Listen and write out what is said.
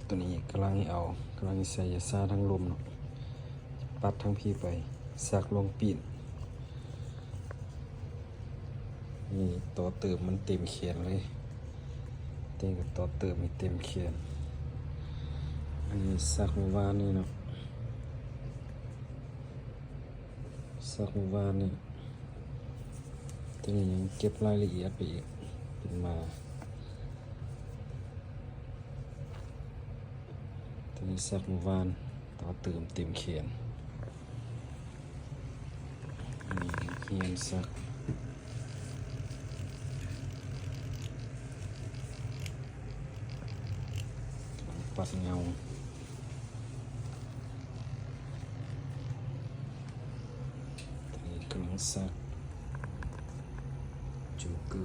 ຕົວນີ້ກຳລັງເອົາ ກຳລັງໃສ່ຢາຊາທາງລົມເນາະ ປັດທາງພີ້ໄປ ສັກລວງປີ້ນ. ນີ້ຕໍ່ເຕີມມັນເຕັມແຂນເລີຍ ເຕັມຕໍ່ເຕີມໃຫ້ເຕັມແຂນ. ອັນນີ້ສັກມື້ວານນີ້ເນາະ ສັກມື້ວານນີ້. ຕົວນີ້ຍັງເກັບລາຍລະອຽດໄປອີກ ເປັນໝາ. ຕົວນີ້ສັກມື້ວານ ຕໍ່ເຕີມເຕັມແຂນ. ນີ້ຮຽນສັກ ປັດເຫງົາ. ຕອນນີ້ກຳລັງສັກໂຈເກີ